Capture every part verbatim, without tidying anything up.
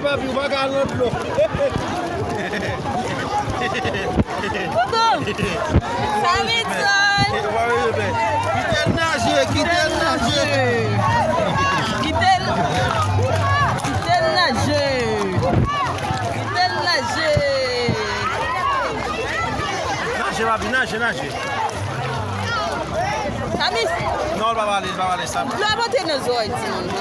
Papi, ou pa ka al nan dlo. Koukou. Samison. Kite l naje, kite l naje. Kite l, kite l naje. Kite l naje. Naje, papi, naje, naje. Samis. Non, l pa pale, l pa pale, Samis. Dlo ap antre nan zòrèy timoun nan.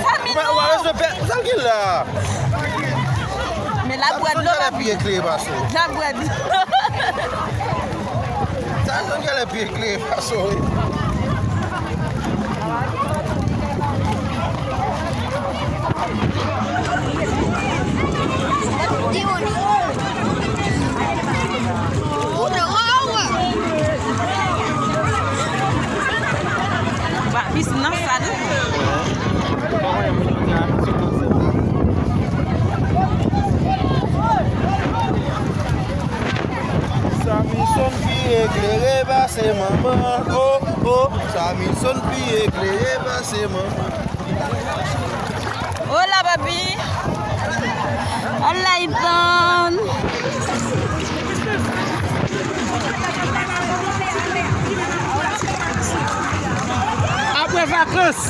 Samis, non. Sa l gen la? Men l ap bwè dlo, papi. L ap bwè dlo. Sa l gen la? Pye klere pase w wi. Ba, pisin nan sal wi. Samison pi eklere pase manman, oh, oh. Samison pi eklere pase manman. Hola, papi. Hola, Ethan. Apre vakans.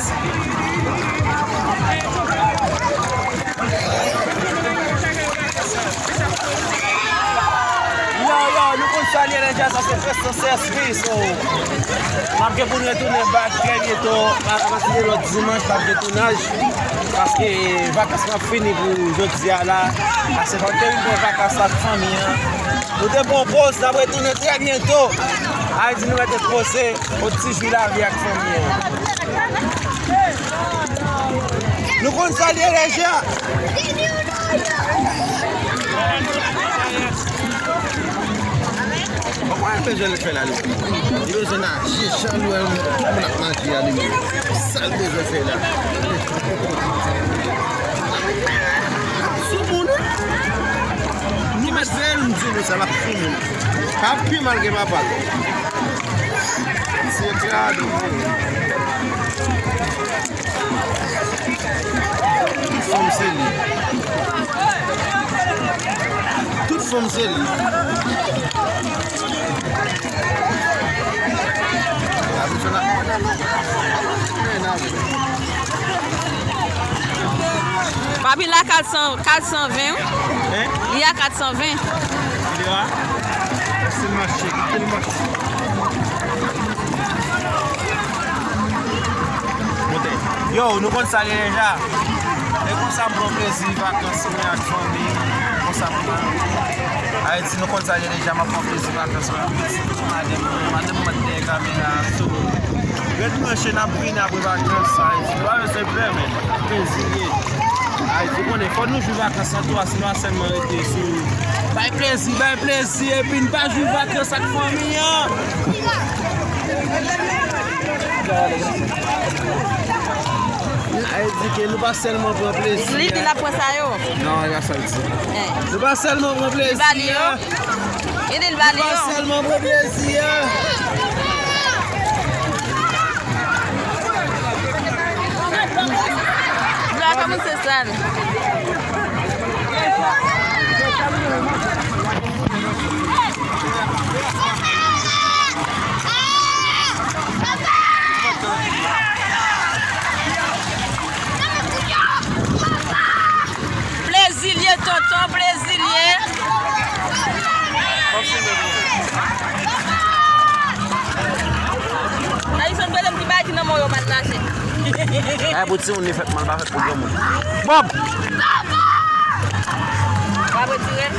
Yo, yo, nou konn salye lè dja, sa se Preston C S P, so, n ap gen pou n retounen bak trè byento, apati de lòt dimanch, n ap gen tounaj, paske vakans lan ap fini pou jodi a la, paske fòk te vin pran vakans ak fanmi an. Nou te pran poz, n ap retounen trè byento. Ayiti nou mèt poze. Yon ti jou lavi ak fanmi an. Nou konn salye lè dja. Mwen bezwen fè la, li bezwen naje, jan nou wè moun ap manje a, li menm. Sa l bezwen fè la. Sou moun, wi. Ni mazel, m di nou sa, l ap sou moun. Pa pi mal ke papa l. Se krado. Tout fanm se li. Tout fanm se li. Papi la kat san, kat san ven, wi. Hein? Li a kat san ven. Li a? Kite l mache, kite l mache. Monte. Yo, nou konn sa li deja. E konsa m pran plezi vakans mwen ak fanmi. Konsa m pran. Ayiti, nou konn sa li deja, m ap pran plezi vakans mwen ak pitit mwen, madanm mwen, madanm mwen dèyè kamera. So, ret branche, n ap vini apre vakans. Ayiti, nou pa bezwen pè, men plezi li ye. Ayiti, ou konnen, fò nou jwi vakans lan tou, sinon a sèlman rete sou bay plezi, bay plezi, epi n pa jwi vakans ak fanmi an. Sa vle di ke nou pa sèlman pran plezi. Li di l ap pran sa yo. Non, e pa sa l di. Eh. Nou pa sèlman pran plezi. Li ba li yo. Li di l ba li yo. Nou pa sèlman pran plezi a. Dlo a kòmanse sal. Plezi l ye, tonton, plezi l ye. Ayisyen rele m ti bay ti nan men w yo mal lage. Ay, pou timoun li fèt mal, pa fèt pou granmoun. Bob! W ap retire l?